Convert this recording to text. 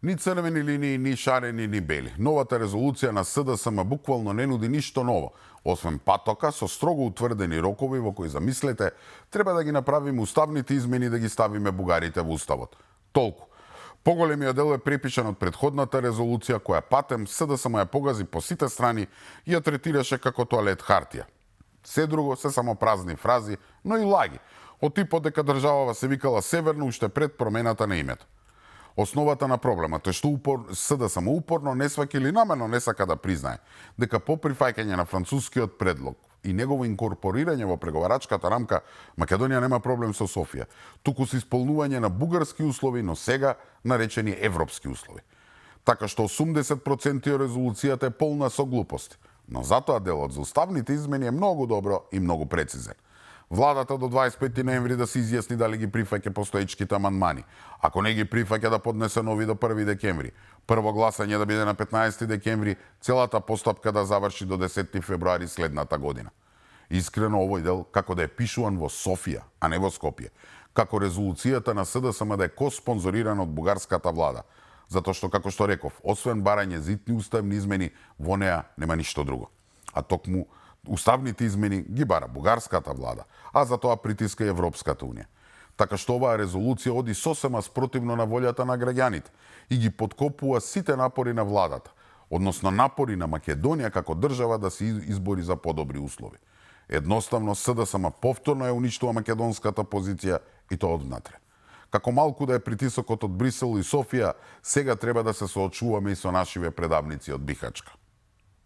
Ни црвени линии, ни шарени, ни бели. Новата резолуција на СДСМ буквално не нуди ништо ново, освен патока со строго утврдени рокови во кои, замислете, треба да ги направиме уставните измени да ги ставиме бугарите во уставот. Толку. Поголемиот дел е препишан од претходната резолуција која патем СДСМ ја погази по сите страни и ја третираше како тоалет хартија. Се друго се само празни фрази, но и лаги, од типот дека државава се викала Северно уште пред промената на името. Основата на проблемот е што СДСМ упорно не сваќа или намерно не сака да признае дека по прифаќање на францускиот предлог и негово инкорпорирање во преговарачката рамка Македонија нема проблем со Софија, туку со исполнување на бугарски услови, но сега наречени европски услови. Така што 80% од резолуцијата е полна со глупости, но затоа делот за уставните измени е многу добро и многу прецизен. Владата до 25 ноември да се изјасни дали ги прифаќа постоечките амандмани. Ако не ги прифаќа, да поднесе нови до 1 декември. Прво гласање да биде на 15 декември, целата постапка да заврши до 10 февруари следната година. Искрено овој дел како да е пишуван во Софија, а не во Скопје. Како резолуцијата на СДСМ да е коспонзорирана од бугарската влада. Затоа што, како што реков, освен барање зитни уставни измени, во неа нема ништо друго. А токму уставните измени ги бара бугарската влада, а за тоа притиска и Европската унија. Така што оваа резолуција оди сосема спротивно на волјата на граѓаните и ги подкопува сите напори на владата, односно напори на Македонија како држава да се избори за подобри услови. Едноставно СДСМ повторно ја уништува македонската позиција и тоа однатре. Како малку да е притисокот од Брисел и Софија, сега треба да се соочуваме и со нашиве предавници од Бихачка.